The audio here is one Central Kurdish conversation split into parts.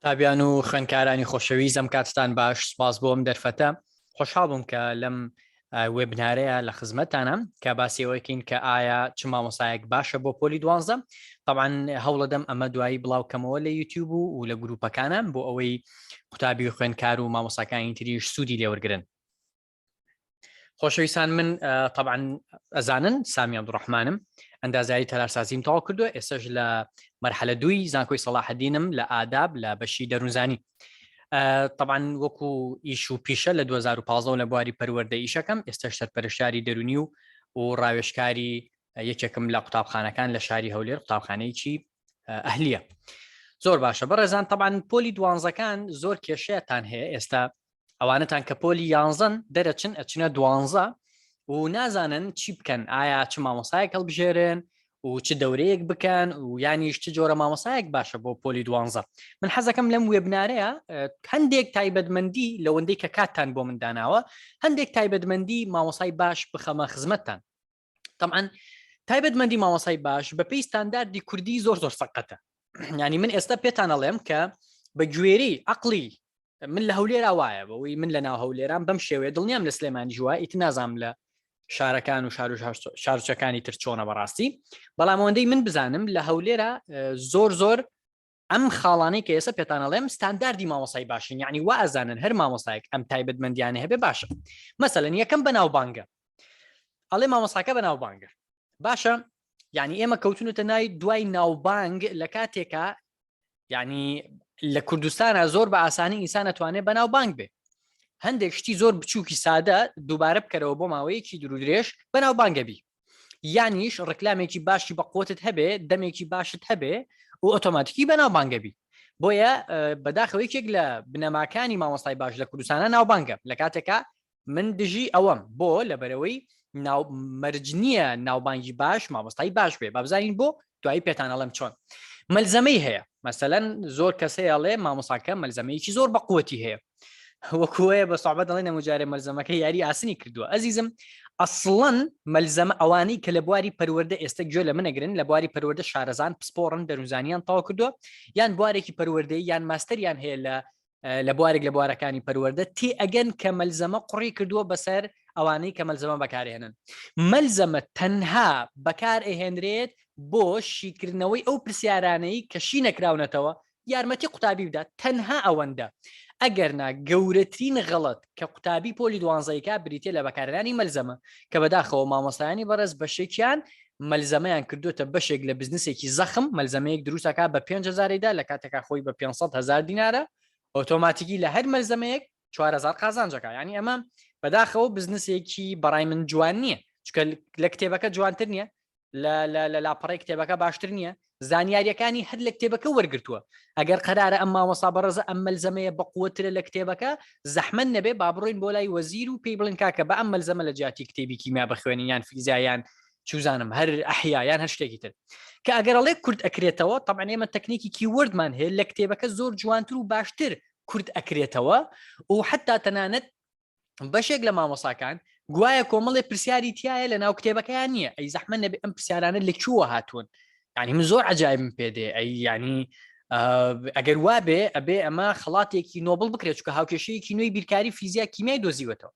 قوتابیان و خوێندکارانی خۆشەویست ئەم کاتتان باش سپاس بۆ ئەم دەرفەتە خۆشحاڵ بووم کە لەم وێبنارەیە لە خزمەتتانم کە باسی ئەوەکەین کە ئایا چ مامۆسایەک باشە بۆ پۆلی دوانزە طبعا هەوڵەدەم ئەمە دوایی بڵاو کەمەوە لە یوتیوب و و لە گروپەکانە بۆ ئەوەی قوتابی و خوێندکار و مامۆساکانی تریش سوودی لێوەرگن خۆشەویستان من طبعا ئەزانن سامی عبدالرحمانم ئەندازیاری تەلارسازیم تەواو کردووە ئێستش لە مەرحەلە دووی زانکۆی سەڵاحەدینم لە ئاداب لە بەشی دەروونزانی طبعا وەکو ئیش و پیشە لە 2015 لە بواری پەروەردە ئیشەکەم ئێستش سەرپەرشتاری دەرونی و و ڕاوێشکاری یەکێکم لە قوتابخانەکان لە شاری هەولێر قوتابخانەیەکی ئەهلیە زۆر باشە بەڕێزان طبعا پۆلی دوانزەکان زۆر کێشەتان هەیە ئێستا ئەوانەتان کە پۆلی یانزەن دەرەچن ئەچنە دوانزە و نازانن چی بکەن ئایا چ مامۆسایەک هەڵبژێرن و چ دەورەیەک بکەن و یانیش چ جۆرە مامۆسایەک باشە بۆ پۆلی دوانزە. من حەزەکەم لەم وێبنارەیە هەندێک تایبەتمەندی لەوەندەی کە کاتتان بۆ من داناوە هەندێک تایبەتمەندی مامۆسای باش بخەمە خزمەتتان. طبعا تایبەتمەندی مامۆسای باش بە پێی ستانداردی کوردی زۆر زۆر سەقەتە. ینی من ئێستا پێتان ئەڵێم کە بە گوێرەی عقلی من لە هەولێرا وایە بەوەی من لە ناو هەولێران بەم شێوەیە دڵنیام لە سلێمانی ژوە ئیت نازانم لە شارەکان و شار و شارچەکانی تر چۆنە بەڕاستی بەڵام ئەوەندەی من بزانم لە هەولێرە زۆر زۆر ئەم خاڵانەی کە ئێستا پێتانەڵێم ستانداردی مامۆسای باشن یعنی وا ئەزانن هەر مامۆسایەک ئەم تایبەتمەندیانە هەبێ باشە مەسەلەن یەکەم بەناوبانگە ئەڵێ مامۆساکە بەناوبانگە باشە یعنی ئێمە کەوتونەتە نای دوای ناوبانگ لە کاتێکا یعنی لە کوردستانە زۆر بە ئاسانی ئینسان ئەتوانێت بەناوبانگ بێ هەندێک شتی زۆر بچووکی سادە دووبارە بکەرەوە بۆ ماوەیەکی درودرێژ بەناوبانگە بی یانیش ڕکلامێکی باشی بە قوتت هەبێ دەمێکی باشت هەبێ و ئۆتۆماتیکی بەناوبانگە بی بۆیە بەداخەوە یەکێک لە بنەماکانی مامۆستای باش لە کوردستانە ناوبانگە لە کاتێکا من دژی ئەوەم بۆ لەبەرەوەی ناو مەرج نییە ناوبانگی باش مامۆستای باش بێ بابزانین بۆ دوایی پێتان ئەڵێم چۆن مەلزەمەی هەیە مەسەلەن زۆر کەسەیە ئەڵێ مامۆساکە مەلزەمەیەکی زۆر بەقوەتی هەیە وەکوەیە بە سوعبەت دەڵێن نەموجارێ مەلزەمەکە یاری ئاسنی کردووە ئەزیزم ئەسڵەن مەلزەمە ئەوانەی کە لە بواری پەروەردە ئێستا گوێ لە منەگرن لە بواری پەروەردە شارەزان پسپۆڕن دەروزانیان تەواو کردووە یان بوارێکی پەروەردەی یان ماستەریان هەیە لە لە بوارێک لە بوارەکانی پەروەردە تێ ئەگەن کە مەلزەمە قڕی کردووە بەسەر ئەوانەی کە مەلزەمە بەکارهێنن مەلزەمە تەنها بەکار ئەهێنرێت بۆ شیکردنەوەی ئەو پرسیارانەی کە شی نەکراونەتەوە یارمەتی قوتابی بدات تەنها ئەوەندە ئەگەرنا گەورەترین غەڵەت کە قوتابی پۆلی دوانزەیکا بریتە لە بەکارهێنانی مەلزەمە کە بەداخەوە مامۆستایانی بەڕێز بەشێکیان مەلزەمەیان کردوتە بەشێک لە بزنسێکی زەخم مەلزەمەیەک دروستەکە بە 5هزارێدا لە کاتێکا خۆی بە 500 هزار دینارە ئۆتۆماتیکی لە هەر مەلزەمەیەک 4هزار قازانجەکە ینی ئەمە بەداخەوە بزنسێکی بەڕای من جوان نییە چکە لە کتێبەکە جوانتر نییە لە لاپەڕەی کتێبەکە باشتر نییە زانیاریەکانی هەر لە کتێبەکە وەرگتووە ئەگەر قەرارە ئەم مامۆسا بەڕێزە ئەم مەلزەمەیە بەقوترە لە کتێبەکە زەحمەت نەبێ با بڕۆین بۆ لای وەزیر و پێی بڵێن کاکە بە ئەم مەلزەمە لە جیاتی کتێبی کیمیا بخوێنین یان فیزیا یان چوزانم هەر ئەحیا یان هەر شتێکی تر کە ئەگەر ئەڵێ کورت ئەکرێتەوە طبعا ئێمە تەکنیکی keyword مان هەیە لە کتێبەکە زۆر جوانتر و باشتر کورت ئەکرێتەوە و حتا تەنانەت بەشێک لە مامۆساکان گوایە کۆمەڵێ پرسیاری تایە لە ناو کتێبەکەیان نییە ئەی زەحمە نەبێ ئەم پرسیارانە لە کوێوە هاتوون یعنی من زۆر عجایبم پێ دێ ئەی یعنی ئەگەر وابێ ئەبێ ئەمە خڵاتێکی نۆبڵ بکرێت چکە هاوکێشەیەکی نوێی بیرکاری فیزیا کیمیای دۆزیوەتەوە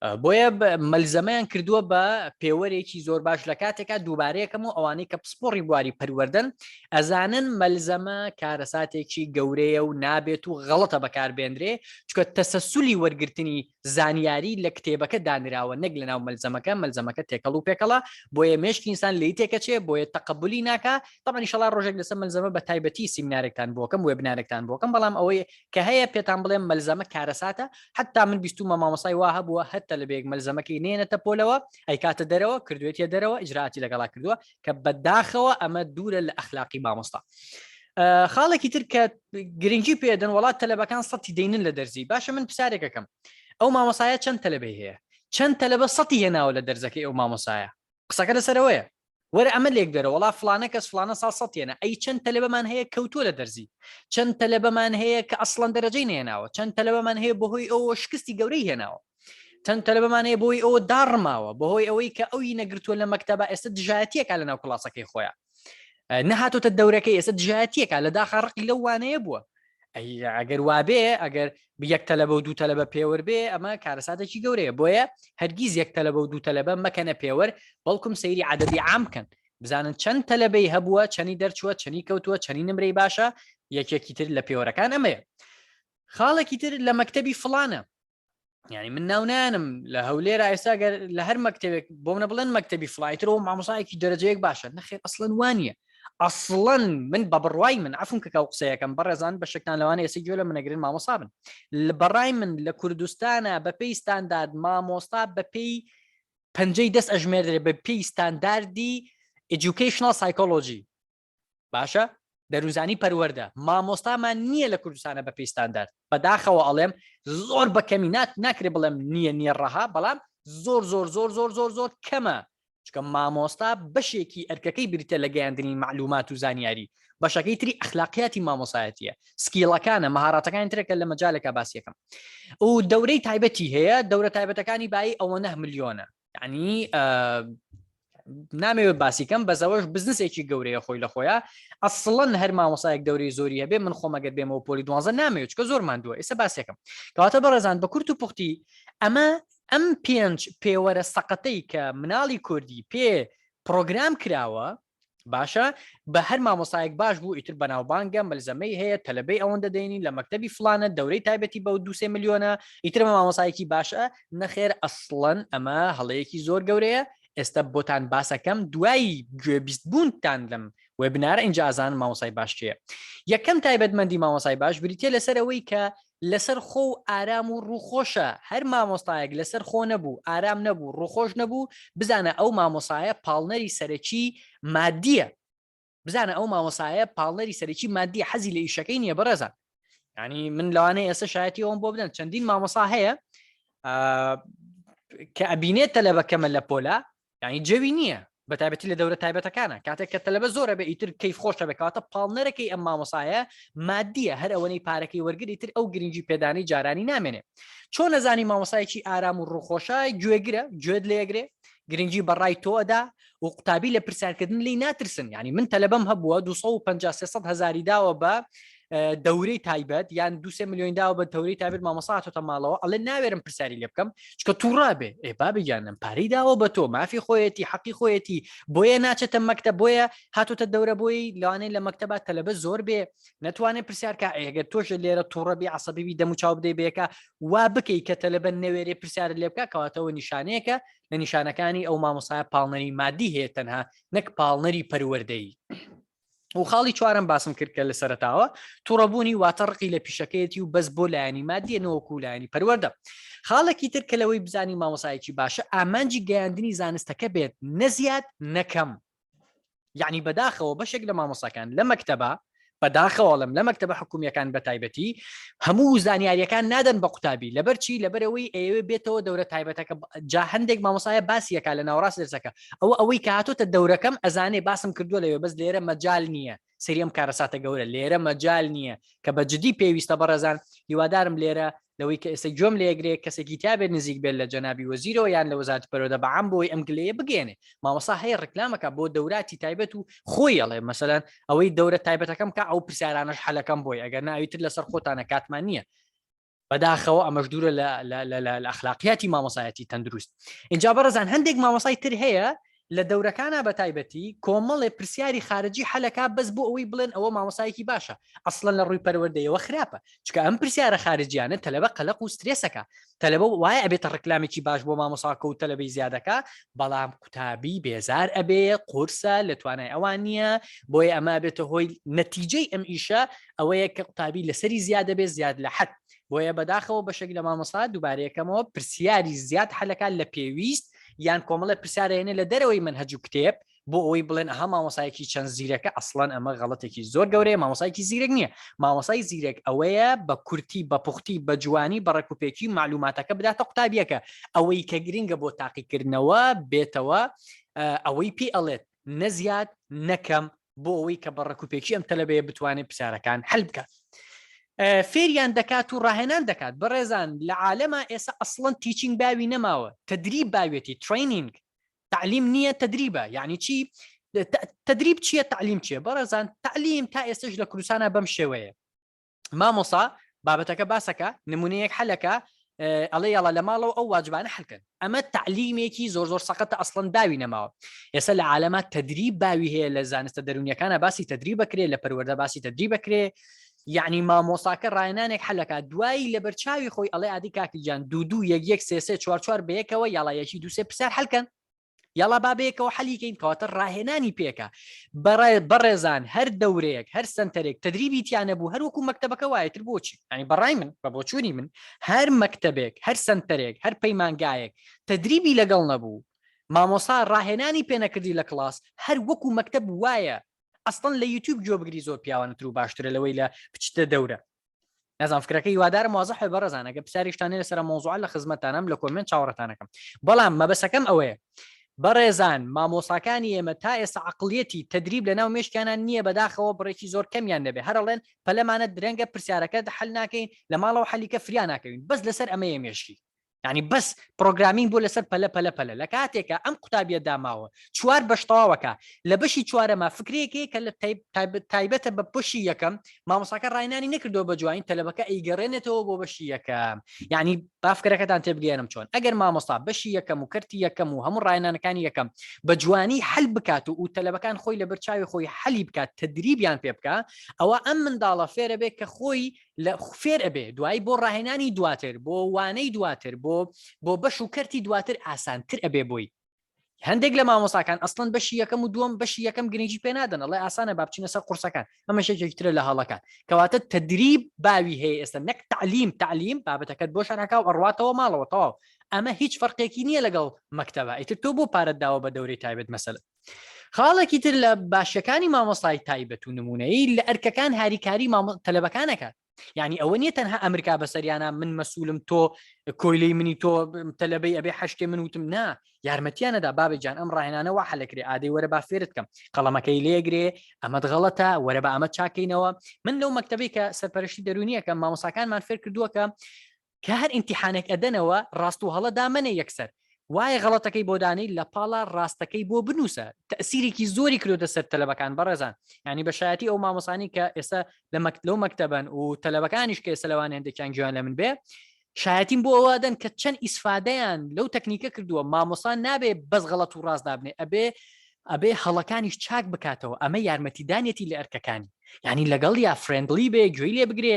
بۆیە مەلزەمەیان کردووە بە پێوەرێکی زۆر باش لە کاتێکا دووبارەیەکەم و ئەوانەی کە پسپۆڕی بواری پەروەردەن ئەزانن مەلزەمە کارەساتێکی گەورەیە و نابێت و غەڵەتە بەکاربێنرێ چونکە تەسەسولی وەرگرتنی زانیاری لە کتێبەکە دانراوە نەک لەناو مەلزەمەکە مەلزەمەکە تێکەڵ و پێکەڵە بۆیە مێشکی ئینسان لێی تێکەچێ بۆیە تەقەبولی ناکا تەبعەن ئیشەڵا ڕۆژێک لەسەر مەلزەمە بە تایبەتی سیمینارێکتان بۆکەم وێبنارێکتان بۆکەم بەڵام ئەوەی کە هەیە پێتان بڵێم مەلزەمە کارەساتە حتا من بیستومە مامۆسای وا هەبووە هەر تەلەبەیەک مەلزەمەکەی نێنێتە پۆلەوە ئەیکاتە دەرەوە کردوێتیە دەرەوە ئیجراتی لەگەڵا کردووە کە بەداخەوە ئەمە دوورە لە ئەخلاقی مامۆستا. خاڵێکی تر کە گرنگی پێدەن وڵات تەلەبەکان سەتی دەینن لە دەرزی باشە من پرسیارێکەکەم ئەو مامۆسایە چەند تەلەبەی هەیە چەند تەلەبە سەتی هێناوە لە دەرزەکەی ئەو مامۆسایە قسەکە لەسەرەوەیە وەرە ئەمە لێک دەرە وەڵا فلانە کەس فلانە ساڵ سەتێنە ئەی چەند تەلەبەمان هەیە کەوتووە لە دەرزی چەند تەلەبەمان هەیە کە ئەسڵەن دەرەجەی نێناوە چەند تەلەبەمان هەیە بەهۆی ئەوە شکستی گەورەی هێناوە چەند تەلەبەمان هەیە بۆی ئەوە داڕماوە بەهۆی ئەوەی کە ئەوی نەگرتووە لە مەکتەبە ئێستا دژایەتیەکە لە ناو کڵاسەکەی خۆیان نەهاتۆتە دەورەکەی ئێستا دژایەتیەکە لە داخا ڕقی لەو وانەیە بووە. ئەگەر وابێ ئەگەر یەک تەلەبە و دوو تەلەبە پێوەر بێ ئەمە کارەساتێکی گەورەیە بۆیە هەرگیز یەک تەلەبە و دوو تەلەبە مەکەنە پێوەر بەڵکم سەیری عددی عام بکەن بزانن چەند تەلەبەی هەبووە چەنی دەرچووە چەنی کەوتووە چەنی نمرەی باشە یەکێکی تر لە پێوەرەکان ئەمەیە خاڵێکی تر لە مەکتەبی فلانە یعنی من ناونانم لە هەولێر ئێستا گەر لە هەر مەکتەبێک بۆ منە بڵێن مەکتەبی فلایترەوە مامۆسایەکی دەرەجەیەک باشە نەخێر ئەسڵەن وانە ئەسڵەن من بە بڕوای من عفون کە کاو قسەیەکەم بەڕێزان بەشێکتان لەوانە ئێستا گوێ لە منەگرن مامۆسا بن لە بەڕای من لە کوردستانە بە پێی ستاندارد مامۆستا بە پێی پەنجەی دەست ئەژمێردرێ بە پێی ستانداردی educational psychology باشە دەروزانی پەروەردە مامۆستامان نییە لە کوردستانە بە پێی ستاندارد بەداخەوە ئەڵێم زۆر بە کەمی نات ناکرێ بڵێم نییە نییە ڕەها بەڵام زۆر زۆر زۆر زۆر زۆر زۆر کەمە چکە مامۆستا بەشێکی ئەرکەکەی بریتە لە گەیاندنی معلومات و زانیاری بەشەکەی تری ئەخلاقیاتی مامۆسایەتیە skill ەکانە مەهاراتەکانی ترەکە لە مەجالێکا باسیەکەم و دەورەی تایبەتی هەیە دەورە تایبەتەکانی بایی ئەوە نە ملیۆنە یعنی نامەوێت باسی کەم بەزەوەش بزنسێکی گەورەیە خۆی لە خۆیان ئەسڵەن هەر مامۆسایەک دەورەی زۆری هەبێ من خۆمەگەر بێمەوە پۆلی دوانزە نامەوێت چکە زۆر ماندووە ئێستا باسێکم کەواتە بەڕێزان بە کورت و پوختی ئەمە ئەم پێنج پێوەرە سەقەتەی کە مناڵی کوردی پێ پرۆگرام کراوە باشە بە هەر مامۆسایەک باش بوو ئیتر بەناوبانگە مەلزەمەی هەیە تەلەبەی ئەوەندە دەینی لە مەکتەبی فلانە دەورەی تایبەتی بە دوسێ ملیۆنە ئیتر بە مامۆسایەکی باشە نەخێر ئەسڵەن ئەمە هەڵەیەکی زۆر گەورەیە ئێستا بۆتان باسەکەم دوای گوێبیست بوونتان لەم webinar ە ئینجا ئازان مامۆسای باش کێیە یەکەم تایبەتمەندی مامۆسای باش بریتە لەسەر ئەوەی کە لەسەر خۆ و ئارام و ڕووخۆشە هەر مامۆستایەک لەسەر خۆ نەبوو ئارام نەبوو ڕووخۆش نەبوو بزانە ئەو مامۆسایە پاڵنەری سەرەکی مادیە بزانە ئەو مامۆسایە پاڵنەری سەرەکی مادی حەزی لە ئیشەکەی نییە بەڕێزان ینی من لەوانەیە ئێستا شایەتی ئەوم بۆ بدەن چەندین مامۆسا هەیە کە ئەبینێت تەلەبە کەمە لە پۆلا یانی جەوی نییە بە تایبەتی لە دەورە تایبەتەکانە کاتێک کە تەلەبە زۆرە بێ ئیتر کەیف خۆشە بێ کەواتە پاڵنەرەکەی ئەم مامۆسایە مادیە هەر ئەوەنەی پارەکەی وەرگری تر ئەو گرنگی پێدانی جارانی نامێنێ چۆن نەزانی مامۆسایەکی ئارام و ڕووخۆشە گوێگرە گوێت لێگرێ گرنگی بەڕای تۆ ئەدا و قوتابی لە پرسیارکردن لی ناترسن یعنی من تەلەبەم هەبووە 250 300 هزاری داوە بە دەورەی تایبەت یان دوسێ میلیۆن داوە بە دەورەی تایبەت مامۆستا هاتۆتە ماڵەوە ئەڵێ ناوێرم پرسیاری لێ بکەم چکە تووڕا بێ ئێ بابە گیانم پارەی داوە بە تۆ مافی خۆیەتی حەقی خۆیەتی بۆیە ناچێتە مەکتە بۆیە هاتۆتە دەورە بۆی لەوانەیە لە مەکتەبا تەلەبە زۆر بێ نەتوانێت پرسیارکە ئەگەر تۆش لێرە تووڕەبی عسەبی بی دەم و چاو بدەی بێکە وا بکەی کە تەلەبە نەوێرێ پرسیارت لێ بکە کەواتەوە نیشانەیەکە لە نیشانەکانی ئەو مامۆسایە پاڵنەری مادی هەیە تەنها نەک پاڵنەری پەروەردەیی و خاڵی چوارم باسم کرد کە لە سەرتاوە تووڕەبوونی واتە ڕقی لە پیشەکەیەتی و بەس بۆ لایەنی مادیە نەوەکو لایەنی پەروەردە خاڵێکی تر کە لەوەی بزانی مامۆسایەکی باشە ئامانجی گەیاندنی زانستەکە بێت نەزیاد نەکەم یعنی بەداخەوە بەشێک لە مامۆساکان لە مەکتەبە بەداخەوەڵم لە مەکتەبە حکومیەکان بە تایبەتی هەموو زانیاریەکان نادەن بە قوتابی لەبەر چی لەبەرەوەی ئەیەوێ بێتەوە دەورە تایبەتەکە جا هەندێک مامۆسایە باسیەکە لە ناوەڕاست دەرسەکە ئەوە ئەوەی کە هاتۆتە دەورەکەم ئەزانێ باسم کردووە لەوێ بەس لێرە مەجال نییە سەری ئەم کارەساتە گەورە لێرە مەجال نییە کە بە جدی پێویستە بەڕێزان هیوادارم لێرە لەوەی کە ئێستا گوێم لێگرێ کەسێکی تیاێت نزیک بێت لە جەنابی وەزیرەوە یان لە وەزارەتی پەروەردە بە عام بۆی ئەم گلەیە بگەێنێ مامۆستا هەیە ڕیکلامەکە بۆ دەوراتی تایبەت و خۆی ئەڵێ مەسەلەن ئەوەی دەورە تایبەتەکەم کە ئەو پرسیارانەش حەلەکەم بۆی ئەگەر ناوی تر لەسەر خۆتانە کاتمان نییە بەداخەوە ئەمەش دوورە لە ئەخلاقیاتی مامۆسایەتی تەندروست اینجا بەڕێزان هەندێک مامۆسای تر هەیە لە دەورەکانا بە تایبەتی کۆمەڵێ پرسیاری خارجی حەلەکا بەس بۆ ئەوەی بڵێن ئەوە مامۆسایەکی باشە ئەسڵەن لە ڕووی پەروەردەیەوە خراپە چونکە ئەم پرسیارە خارجیانە تەلەبە قەلەق و سترێسەکە تەلەبە وایە ئەبێتە ڕکلامێکی باش بۆ مامۆساکە و تەلەبەی زیادەکە بەڵام قوتابی بێزار ئەبێ قورسە لە توانای ئەوان نییە بۆیە ئەمە بێتە هۆی نەتیجەی ئەم ئیشە ئەوەیە کە قوتابی لەسەری زیادە بێ زیاد لە حەد بۆیە بەداخەوە بەشێک لە مامۆستا دووبارەیەکەمەوە پرسیاری زیاد حەلەکان لە پێویست یان کۆمەڵە پرسیارێنێ لە دەرەوەی مەنهەج و کتێب بۆ ئەوەی بڵێن ئەها مامۆسایەکی چەند زیرەکە ئەسڵەن ئەمە غەڵەتێکی زۆر گەورەیە مامۆسایەکی زیرەک نییە مامۆسای زیرەک ئەوەیە بە کورتی بە پوختی بە جوانی بە ڕێکوپێکی معلوماتەکە بداتە قوتابیەکە ئەوەی کە گرنگە بۆ تاقیکردنەوە بێتەوە ئەوەی پێ ئەڵێت نە زیاد نەکەم بۆ ئەوەی کە بە ڕێکوپێکی ئەم تەلەبەیە بتوانێت پرسیارەکان حل بکات فێریان دەکات و ڕاهێنان دەکات بەڕێزان لە عالەما ئێستا ئەسڵەن teaching باوی نەماوە تدریب باوێتی training تەعلیم نییە تدریبە یعنی چی تدریب چییە تەعلیم چییە بەڕێزان تەعلیم تا ئێستش لە کوردستانە بەم شێوەیە. مامۆسا بابەتەکە باسەکە نمونەیەک حەلەکە ئەڵێ یاڵا لە ماڵەوە ئەو واجبانە حلکەن ئەمە تعلیمێکی زۆر زۆر سەقەتە ئەسڵەن باوی نەماوە ئێستا لە عالەما تدریب باوی هەیە لە زانستە دەرونیەکانە باسی تدریب بکرێ لە پەروەردە باسی تدریب بکرێ یعنی مامۆساکە ڕایەنانێک حلەکە دوایی لە بەرچاوی خۆی ئەڵێ ئادی کاکی گیان دوو دوو یەک یەک سێ سێ چوار چوار بەیەکەوە یاڵا یەکی دوو سێ پرسیار حلکەن یاڵا با بەیەکەوە حەلی کەین کەواتە ڕاهێنانی پێکە بەڕێزان هەر دەورەیەک هەر سنتەرێک تدریبی تیا نەبوو هەر وەکو مەکتەبەکە وایە تر بۆچی ینی بەڕای من بە بۆچوونی من هەر مەکتەبێک هەر سنتەرێک هەر پەیمانگایەک تدریبی لەگەڵ نەبوو مامۆسا ڕاهێنانی پێنەکردی لە کڵاس هەر وەکو مەکتەب وایە ئەسڵەن لە یوتیوب گوێ بگری زۆر پیاوانەتر و باشترە لەوەی لە بچتە دەورە نازانم فکرەکە هیوادارم وازح بێ بەڕێزان ئەگەر پرسیاریشتان هەیە لەسەر ئەم مەوزوعە لە خزمەتتانم لە comment چاوەڕێتانەکەم بەڵام مەبەسەکەم ئەوەیە بەڕێزان مامۆساکانی ئێمە تا ئێستا عقلیەتی تدریب لە ناو مێشکیانان نییە بەداخەوە بڕێکی زۆر کەمیان نەبێ هەرڵێن پەلەمانە درەنگە پرسیارەکە حل ناکەین لە ماڵەوە حەلیکە فریا ناکەوین بەس لەسەر ئەمەیە مێشکی یانی بەس programming بۆ لەسەر پەلە پەلە پەلە لە کاتێکا ئەم قوتابیە داماوە چوار بەش تەواوەکە لە بەشی چوارەما فکرەیەک هەیە کە لە تایبەتە بە بەشی یەکەم مامۆساکە ڕاینانی نەکردەوە بە جوانی تەلەبەکە ئەیگەڕێنێتەوە بۆ بەشی یەکەم یعنی با فکرەکەتان تێبگەێنم چۆن ئەگەر مامۆستا بەشی یەکەم و کەرتی یەکەم و هەموو ڕاینانەکانی یەکەم بە جوانی حل بکات و و تەلەبەکان خۆی لە بەرچاوی خۆی حەلی بکات تدریبیان پێ بکە ئەوە ئەم منداڵە فێرە بێت کە خۆی لە فێر ئەبێ دوایی بۆ ڕاهێنانی دواتر بۆ وانەی دواتر بۆ بۆ بەش و کەرتی دواتر ئاسانتر ئەبێ بۆی هەندێک لە مامۆساکان ئەسڵەن بەشی یەکەم و دووەم بەشی یەکەم گرنگی پێ نادەن ئەڵێ ئاسانە با بچینە سەر قورسەکان ئەمە شێکێکی ترە لە هەڵەکان کەواتە تدریب باوی هەیە ئێستا نەک تعلیم تعلیم بابەتەکەت بۆ شەرحەکە و ئەڕواتەوە ماڵەوە تەواو ئەمە هیچ فەرقێکی نییە لەگەڵ مەکتەبە ئیتر تۆ بۆ پارەت داوە بە دەورەی تایبەت مەسەلە خاڵێکی تر لە باشەکانی مامۆستای تایبەت و نمونەیی لە ئەرکەکان هاریکاری تەلەبەکانەکات یعنی ئەوە نییە تەنها ئەمریکا بەسەریانە من مەسوولم تۆ کۆیلەی منی تۆ تەلەبەی ئەبێ حشتێ من وتم نا یارمەتیانەدا بابە جان ئەم ڕاهێنانە وا حەلەکرێ ئادەی وەرە با فێرت کەم قەڵەمەکەی لێگرێ ئەمەت غەڵەتە وەرە بە ئەمە چاکەینەوە من لەو مەکتتەبەی کە سەرپەرشتی دەرونیەکە مامۆساکانمان فێر کردووە کە کە هەر ئیمتیحانێک ئەدەنەوە ڕاست و هەڵە دامەنێ یەکسەر وایە غەڵەتەکەی بۆ دانەی لە پاڵا ڕاستەکەی بۆ بنووسە تەسیرێکی زۆری کرۆتە سەر تەلەبەکان بەڕێزان ینی بە شایەتی ئەو مامۆسانی کە ئێستا لە لەو مەکتەبەن و تەلەبەکانیش کە ئێستا لەوان هەندێکیان گوێیان لە من بێ شایەتیم بۆ ئەوە دەن کە چەند ئیسفادەیان لەو تەکنیکە کردووە مامۆسان نابێ بەس غەڵەت و ڕاست دابنێ ئەبێ ئەبێ هەڵەکانیش چاک بکاتەوە ئەمە یارمەتیدانێتی لە ئەرکەکانی یعنی لەگەڵ یا friendly بێ گوێی لێ بگرێ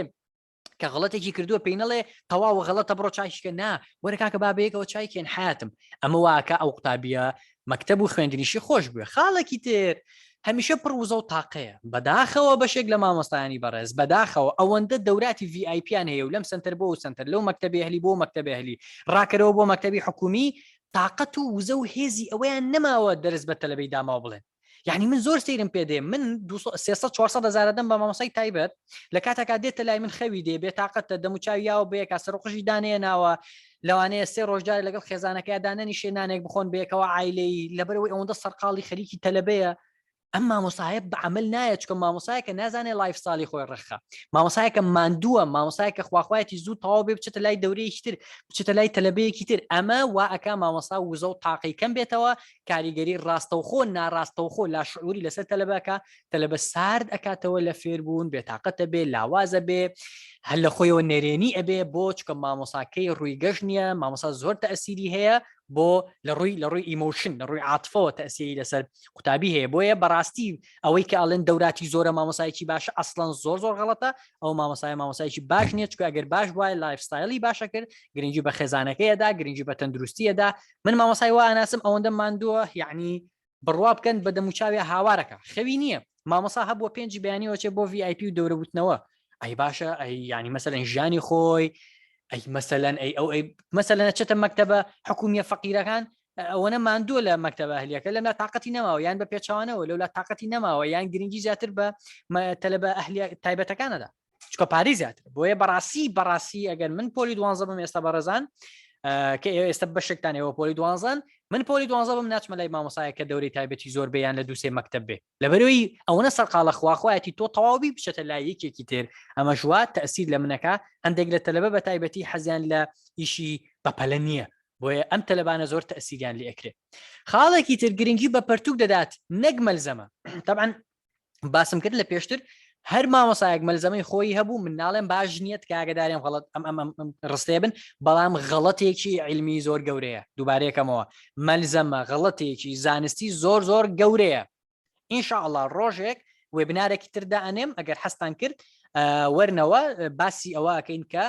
کە غڵەتێکی کردووە پێی نەڵێ تەواو غەڵەتە بڕۆ چاکیکە نا وەرە کاکە با بەیەکەوە چایکێن حیاتم ئەمە واکە ئەو قوتابیە مەکتەب و خوێندنیشی خۆش بووە خاڵێکی تر هەمیشە پڕ وزە و تاقەیە بەداخەوە بەشێک لە مامۆستایانی بەڕێز بەداخەوە ئەوەندە دەوراتی VIPیان هەیە و لەم سنتەر بۆ و سنتەر لەو مەکتەبی ئەهلی بۆ مەکتەبی ئەهلی ڕاکەرەوە بۆ مەکتەبی حکومی تاقەت و وزە و هێزی ئەوەیان نەماوە دەرس بە تەلەبەی داماوە بڵێن یعنی من زۆر سەیرم پێ دێ من 300 400 هزار دەم بە مامۆسای تایبەت لە کاتێکا دێتە لای من خەوی دێ بێ تاقەتە دەموچاوی یاوە بەیەکا سەرقژی دانەیە ناوە لەوانەیە سێ ڕۆژجار لەگەڵ خێزانەکەی دانەنیشێ نانێک بخۆن بەیەکەوە عیلەی لەبەرەوەی ئەوەندە سەرقاڵی خەریکی تەلەبەیە ئەم مامۆسایە بە عمل نایە چکە مامۆسایەکە نازانێ lifestyle ی خۆی ڕخە مامۆسایەکە ماندووە مامۆسایەکە خواخوایەتی زوو تەواو بێ بچێتە لای دەورەیەکی تر بچێتە لای تەلەبەیەکی تر ئەمە وا ئەکا مامۆسا وزە و تاقی کەم بێتەوە کاریگەری ڕاستەوخۆ ناڕاستەوخۆ لاشعوری لەسەر تەلەبەکە تەلەبە سارد ئەکاتەوە لە فێربوون بێتاقەتە بێ لاوازە بێ هەر لە خۆیەوە نەرێنی ئەبێ بۆ چکە مامۆساکەی ڕووی گەش نییە مامۆسا زۆر تەسیری هەیە بۆ لە ڕووی لە ڕووی emotion لە ڕووی عاتفەوە تەسیری لەسەر قوتابی هەیە بۆیە بەڕاستی ئەوەی کە ئەڵێن دەوراتی زۆرە مامۆسایکی باشە ئەسڵەن زۆر زۆر غەڵەتە ئەو مامۆسای مامۆسایکی باش نییە چکە ئەگەر باش وایە lifestyle ی باشە کرد گرنگی بە خێزانەکەیەدا گرنگی بە تەندروستیەدا من مامۆسای وا ئەناسم ئەوەندە ماندووە یعنی بڕوا بکەن بە دەموچاوێ هاوارەکە خەوی نییە مامۆسا هەبووە پێنجی بەیانیەوە چێ بۆ VIP و دەورەوتنەوە ئەی باشە ئەی ینی مەسەلەن ژیانی خۆی ئەی مەسەلەن ئەی ئەو ئەی مەسەلەن چێتە مەکتەبە حکومیە فەقیرەکان ئەوەنە ماندووە لە مەکتەبە ئەهلیەکە لەلا تااقەتی نەماوە یان بە پێچوانەوە لەولا تااقەتی نەماوە یان گرنگی زیاتر بە تەلەبە ئەهلیە تایبەتەکانەدا چکە پارەی زیاتر بۆیە بەڕاستی بەڕاستی ئەگەر من پۆلی دوانزە بم ئێستا بەڕێزان کە ئێوە ئێستا بەشێکتان ئێوە پۆلی دوانزان من پۆلی دوانزە بم ناچمە لای مامۆسایە کە دەوری تایبەتی زۆر بێیان لە دووسێ مەکتب بێ لەبەرەوەی ئەوەنە سەرقاڵە خواخوایەتی تۆ تەواوی بچێتە لای یەکێکی تر ئەمە ژوا تەسیر لە منەکە هەندێک لە تەلەبە بە تایبەتی حەزیان لە ئیشی بەپەلە نییە بۆیە ئەم تەلەبانە زۆر تەسیریان لێ ئەکرێ خاڵێکی تر گرنگی بە پەرتوک دەدات نەک مەلزەمە طبعا باسم کرد لە پێشتر. هەر مامۆسایەک مەلزەمەی خۆی هەبوو من ناڵێم باش نییە تکاگەدارێم غەڵەت ئەم ئەم ئەم ڕستەیە بن بەڵام غەڵەتێکی علمی زۆر گەورەیە دووبارەیەکەمەوە مەلزەمە غەڵەتێکی زانستی زۆر زۆر گەورەیە ئینشاءله ڕۆژێک وێبنارێکی تردا ئەنێم ئەگەر حەستان کرد وەرنەوە باسی ئەوە ئەکەین کە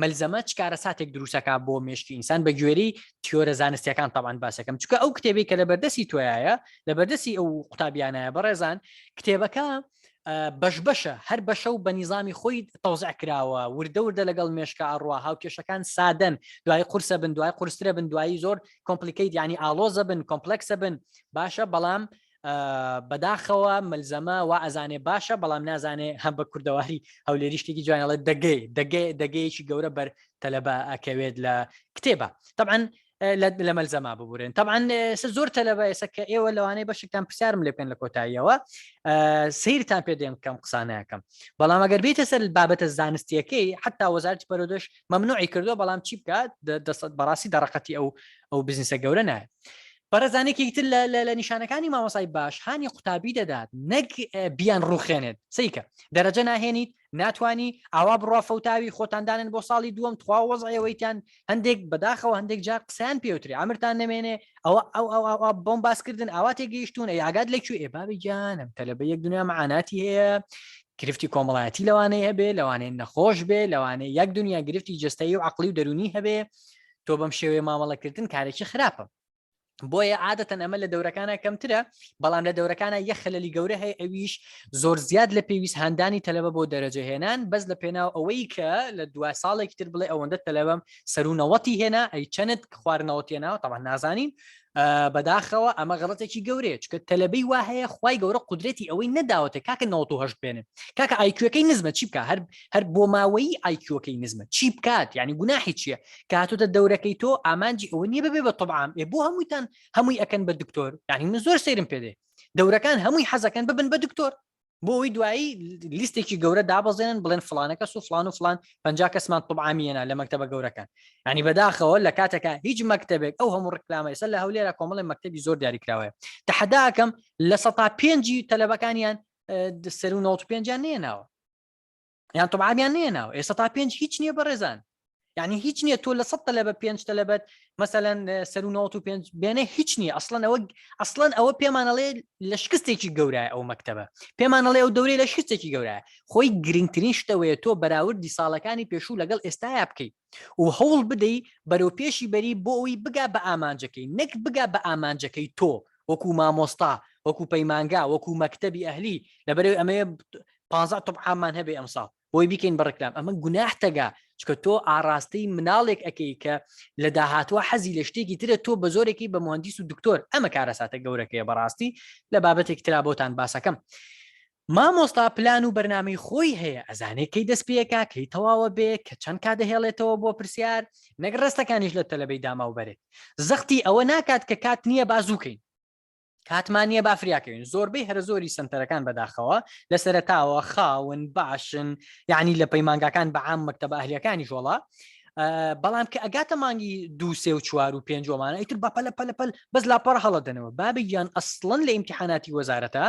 مەلزەمە چ کارەساتێک دروستەکە بۆ مێشکی ئینسان بە گوێری تیۆرە زانستیەکان تاوان باسەکەم چکە ئەو کتێبی کە لە بەردەستی تۆیایە لە بەردەستی ئەو قوتابیانایە بەڕێزان کتێبەکە بەش بەشە هەر بەشە و بە نیزامی خۆی تەوزع کراوە وردە وردە لەگەڵ مێشکە ئەڕوا هاوکێشەکان سادەن دوای قورسە بن دوای قورسترە بن دوایی زۆر complicate ینی ئالۆزە بن complex ە بن باشە بەڵام بەداخەوە مەلزەمە وا ئەزانێ باشە بەڵام نازانێ هەم بە کوردەواری هەولێری شتێکی جوانەڵێ دەگەی دەگەی دەگەیەکی گەورە بەر تەلەبە ئەکەوێت لە کتێبە طبعا لە مەلزەما ببورن طبعا زۆر تەلەبە ئێستا کە ئێوە لەوانەیە بەشێکتان پرسیارم لێ بکەن لە کۆتاییەوە سیرتان پێ دێم کەم قسانەکەم بەڵام ئەگەر بیتە سەر بابەتە زانستیەکەی حتا وەزارتی پەرۆدەش مەمنوعی کردو بەڵام چی بکات دەسەت بەڕاستی دەڕقەتی ئەو ئەو بزنسە گەورە نایە بەڕێزانێکی تر لە نیشانەکانی مامۆسای باش هانی قوتابی دەدات نەک بیان ڕوخێنێت سیکە دەرەجە ناهێنیت ناتانی ئاوا بڕوا فەوتاوی خۆتاندانن بۆ ساڵی دووەم تخوا وەزعەوەیتان هەندێک بەداخەوە هەندێک جار قسەیان پێوتری ئەمرتان نەمێنێ ئەوە ئەو ئەو ئەو بۆم باسکردن ئاوا تێگەیشتون ئەی ئاگات لە کوێ بابی گیانم تەلەبە یەک دنیا معاناتی هەیە گرفتی کۆمەڵایەتی لەوانەیە هەبێ لەوانەیە نەخۆش بێ لەوانەیە یەک دنیا گرفتی جستەیی و عقلی و دەرونی هەبێ تۆ بەم شێوەیە مامەڵەکردن کارێکی خراپە بۆیە عادەتەن ئەمە لە دەورەکانە کەمترە بەڵام لە دەورەکانە یە خەلەلی گەورە هەیە ئەویش زۆر زیاد لە پێویست هاندانی تەلەبە بۆ دەرەجەهێنان بەس لە پێناو ئەوەی کە لە دو ساڵێکی تر بڵێ ئەوەندە تەلەبەم سەرونەوەتی هێنا ئەی چەند خوارنەوە تێناوە تەمان نازانین بەداخەوە ئەمە غڵەتێکی گەورەیە چکە تەلەبەی وا هەیە خی گەورە قدرەتی ئەوەی نەداوەتە کاکە 98 بێنێ کاکە IQ ەکەی نزمە چی بکە هەر هەر بۆ ماوەیی IQ ەکەی نزمە چی بکات یعنی گوناحی چییە کە هاتوتە دەورەکەی تۆ ئامانجی ئەوە نییە ببێ بە طبعام ئێ بۆ هەموویتان هەمووی ئەکەن بە دکتۆر یعنی من زۆر سەیرم پێدێ دەورەکان هەمووی حەزەکەن ببن بە دکتۆر بۆ ئەوی دوایی لیستێکی گەورە دابەزێنن بڵێن فلانە کەس و فلان و فلان پ کەسمان طبعامیەنا لە مەکتەبە گەورەکان ینی بەداخەوە لە کاتێکا هیچ مەکتەبێک ئەو هەموو ڕکلامە ئێستا لە هەولێرە کۆمەڵی مەکتەبی زۆر دیاریکراوەیە تەحەداکەم لە سە پێنجی تەلەبەکانیان سەر و 95یان نێناوە یان طبعامیان نێناوە ئێستا تا پێنج هیچ نییە بەڕێزان یعنی هیچ نییە تۆ لە سە تەلەبە پێنج تەلەبەت مەسەەن سەر و 95 بێنێ هیچ نییە ئەسڵەن ئەوە ئەسڵەن ئەوە پێمانەڵێ لە شکستێکی گەورای ئەو مەکتەبە پێمانەڵێ ئەو دەورەی لە شکستێکی گەورە خۆی گرنگترین شتەوەیە تۆ بەراوردی ساڵەکانی پێشوو لەگەڵ ئێستایا بکەیت و هەوڵ بدەی بەرەو پێشی بەری بۆ ئەوی بگا بە ئامانجەکەی نەک بگا بە ئامانجەکەی تۆ وەکو مامۆستا وەکو پەیمانگا وەکو مەکتەبی ئەهلی لەبەرەوەی ئەمەیە پ طبعامان هەبێ ئەمساڵ بۆی بیکەین بە ڕێکلام ئەمە گوناح تەگا چکە تۆ ئاراستەی مناڵێک ئەەکەی کە لە داهاتوە حەزی لە شتێکی ترە تۆ بە زۆرێکی بە مهندیس و دکتۆر ئەمە کارەساتە گەورەکەیە بەڕاستی لە بابەتێک ترا بۆتان باسەکەم مامۆستا پلان و بەرنامەی خۆی هەیە ئەزانێ کەی دەست پێکا کەی تەواوە بێ کە چەند کا دەهێڵێتەوە بۆ پرسیار نەک ڕستەکانیش لە تەلەبەی داماو بەرێت زەختی ئەوە ناکات کە کات نییە بازووکەین کاتمان نییە با فریاکەوین زۆربەی هەرە زۆری سنتەرەکان بەداخەوە لە سەرەتاوە خاون باشن یعنی لە پەیمانگاکان بە عام مەکتەبە ئەهلیەکانی ژۆڵا بەڵام کە ئەگاتە مانگی دو سێ و چوار و پێنج ومانە ئیتر بە پەلە پەلە پەل بەس لاپەڕ هەڵەدەنەوە بابی گیان ئەسڵەن لە ئیمتحاناتی وەزارەتە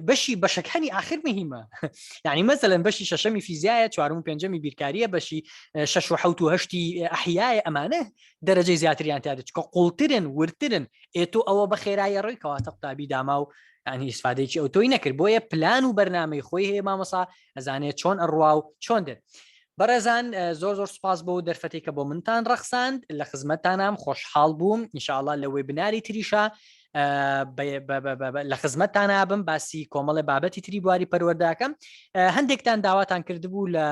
بەشی بەشەکانی آخر مهمە یعنی مەسەلەن بەشی شەشەمی فیزیایە چوارم و پێنجەمی بیرکاریە بەشی شەش و حەوت و هەشتی ئەحیایە ئەمانە دەرەجەی زیاتریان تیا دەچکە قوڵترن ورترن ئێ تۆ ئەوە بە خێرایی ڕۆی کەواتە قوتابی داما و ینی ئیسفادەیەکی ئەو تۆی نەکرد بۆیە پلان و بەرنمەی خۆی هەیە مامۆسا ئەزانێت چۆن ئەڕوا و چۆن دێت بەڕێزان زۆر زۆر سوپاس بۆ دەرفەتێک کە بۆ منتان ڕەخساند لە خزمەتتانام خۆشحاڵ بووم ئینشاءاللە لە وێبناری تریشا لە خزمەتتان نابم باسی کۆمەڵێ بابەتی تری بواری پەروەرداکەم هەندێکتان داواتان کردبوو لە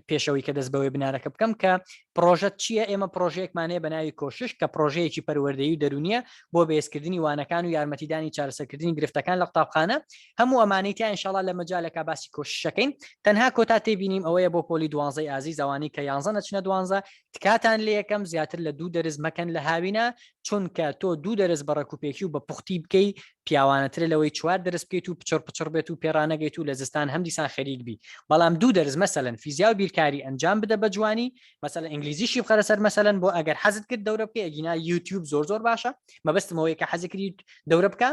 پێشەوەی کە دەست بە وێبنارەکە بکەم کە پرۆژە چییە ئێمە پرۆژەیەکمانەیە بە ناوی کۆشش کە پرۆژەیەکی پەروەردەیی و دەرونیە بۆ بەهێزکردنی وانەکان و یارمەتیدانی چارەسەرکردنی گرفتەکان لە قوتابخانە هەموو ئەمانەی تیا ئینشاڵا لە مەجالەکە باسی کۆششەکەین تەنها کۆتا تێبینیم ئەوەیە بۆ پۆلی دوانزەی ئازیز ئەوانەی کە یانزە نەچنە دوانزە تکاتان لێ یەکەم زیاتر لە دوو دەرز مەکەن لە هاوینە چونکە تۆ دوو دەرز بە ڕێکوپێکی و بە پوختی بکەی پیاوانەترە لەوەی چوار دەرز بکەیت و پچڕ پچڕ بێت و پێڕانەگەیت و لە زستان هەم دیسان خەریک بی بەڵام دوو دەرز مەسەلەن فیزیا و بیرکاری ئەنجام بدە بە جوانی مەسەلەن ئینگلیزیشی بخەرە سەر مەسەلەن بۆ ئەگەر حەزت کرد دەورە بکەی ئەگینا یوتیوب زۆر زۆر باشە مەبەستم ئەوەیە کە حەزی کردی دەورە بکە.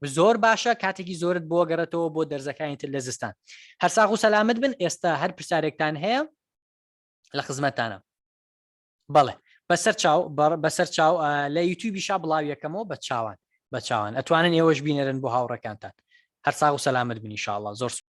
زۆر باشە کاتێکی زۆرت بۆ گەڕێتەوە بۆ دەرزەکانی تر لە زستان. هەر ساغ و سەلامەت بن. ئێستا هەر پرسیارێکتان هەیە لە خزمەتتانە. بەڵێ بەسەر چاو، بەسەر چاو. لە یوتیوبیشا بڵاویەکەمەوە بە چاوان، بە چاوان ئەتوانن ئێوەش بینەرن بۆ هاوڕێکانتان. هەر ساغ و سەلامەت بن ئینشاءاللە. زۆر.